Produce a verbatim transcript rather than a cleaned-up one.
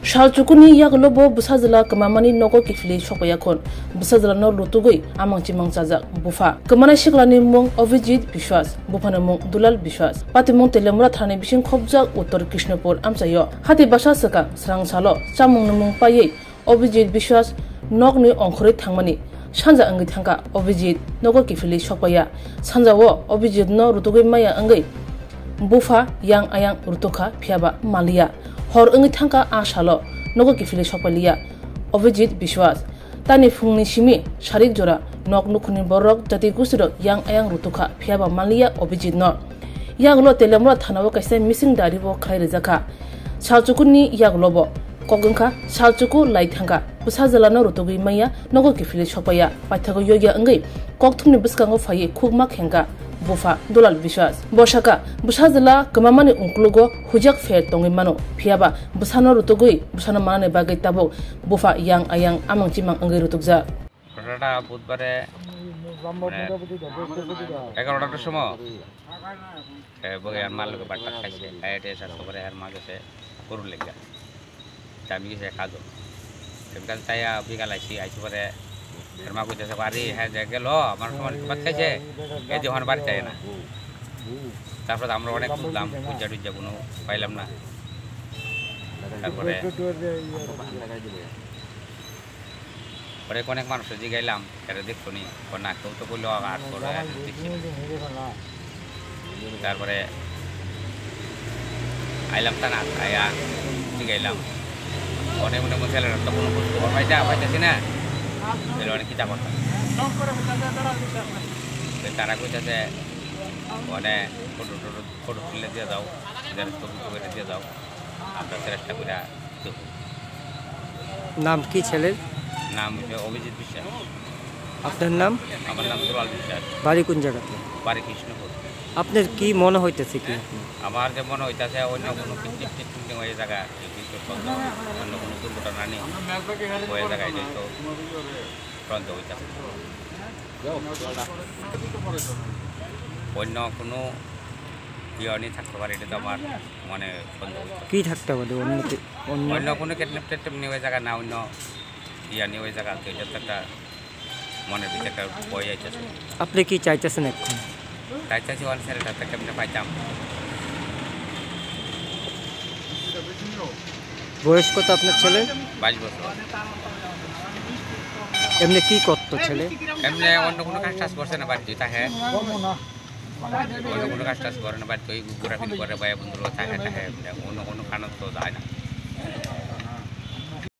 Salchukuni yagulo bo bwsajwla kwmamani nogo kiphilwi sokpaiya khun. Bwsajwlano rutugwi amang chimang chajak bupha. Kwmanai siklani mung Abhijit Biswas, buphani mung Dulal Biswas. Patimung Telemura thani bising khopjak Uttor Krishnapur amchaio. Hati basa swkang srang salo chamungni mung paiwi Abhijit Biswas nokni ongkhorwi thangmani sanja wngwi thangkha. Abhijit nogo kiphilwi sokpaiya. Sanjao Abhijitno rutugwi maya wngwi bupha yang ayang rutukha, phiyaba manliya. Hor wngwi thangkha a salo nogo kiphilwi sokpailiya Abhijit Biswas. Tani phungni simi sarik jora nok nukhungni borok jati gustirok yang ayang rutukha, phiyaba manliya Abhijitno. Yagulo Telemura thanao kaisa missing diary bo khlai rijakha. Salchukuni yagulo bo kok wngkha, salchuku lai thangkha, bwsajwlano rutugwi maya nogo kiphilwi sokpaiya. Paithago yokya wngwi kokthumni bwskango phaiwi khukma khengkha bupha Dulal Biswas. Bo sakha, bwsajwla kwmamani ungkulugo huijak pher tongwi mano, phiyaba bwsano rutugwi bwsano manani bagwi tabuk bupha yang ayang amang chimang wngwi rutukjak. ঘটনাটা বুধবারে, মানে, এগারোটার সময়, এ, বগে আর মার লগে বাট্টা খাইছে, খাইয়া টিয়া সাত করে আর মা গেছে গরুর লেগা। তা আমি গেছে কাজো। আমি কাজে তাইয়া বিকাল আইছি, আইছি পরে আর মা কইতেছে, "বাড়ি, হ্যাঁ, যে গেল, আমার সময় ভাত খাইছে, এই যে ওখানে বাড়ি চাই না।" তারপরে আমরা অনেক খুঁজলাম, খুঁজা টুজা কোনো পাইলাম না। তারপরে পরে অনেক মানুষের জিগাইলাম, এরা দেখতো নি, কয় না, কেউ তো কইলো আর পরে আর দেখছি না। তারপরে আইলাম থানা, আয়া জিগাইলাম, অনেক মনে মনে ছেলেরা তো কোনো খোঁজ খবর পাইতা, পাইতেছি না, তাহলে অনেক কিতা করতাম। তো তারা কইতেছে, মানে, ফটো টটো, ফটো তুলে দিয়ে দাও, এদের ছবি টবি দিয়ে দাও, আমরা চেষ্টা করে দেবো। নাম কি ছেলের? নাম হচ্ছে অভিজিৎ বিশ্বাস। আপনার নাম? আমার নাম দুলাল বিশ্বাস। বাড়ি কোন জায়গাতে? বাড়ি কৃষ্ণপুর। আপনার কি মনে হইতেছে কি? হ্যাঁ? আমার যে মনে হইতেছে অন্য কোনো কিডন্যাপ টিডন্যাপ হয়ে জায়গা, কিন্তু সন্দেহ, অন্য কোনো দুর্ঘটনা নেই, হয়ে জায়গায় হয়তো সন্দেহ হইতেছে। অন্য কোনো ইয়ে নিয়ে থাকতে পারে, এটা তো আমার মনে সন্দেহ হইতেছে। কি থাকতে পারে অন্য কি-, অন্য? অন্য কোনো কিডন্যাপ টিডন্যাপ নিয়ে ওই জায়গা না, অন্য ইয়া নিয়ে ওই জায়গা, তো এটা তো একটা মনের ভিতরে একটা ভয় আইতেছে। আপনি কি চাইতেছেন এখন? চাইতেছি ওখানে ছেলেটা তো কেমনে পাইতাম। বয়স কত আপনার ছেলে? বাইশ বছর। এমনি কি করতো ছেলে? এমনি অন্য কোনো কাজ টাজ করছে না, বাড়িতে থাকে। অন্য কোনো কাজ টাজ করে না, বাড়িতে ওই ঘোরাফেরি করে, ভাই বন্ধুর থাকে, থাকে। এমনি অন্য কোনো কারণে তো যায় না।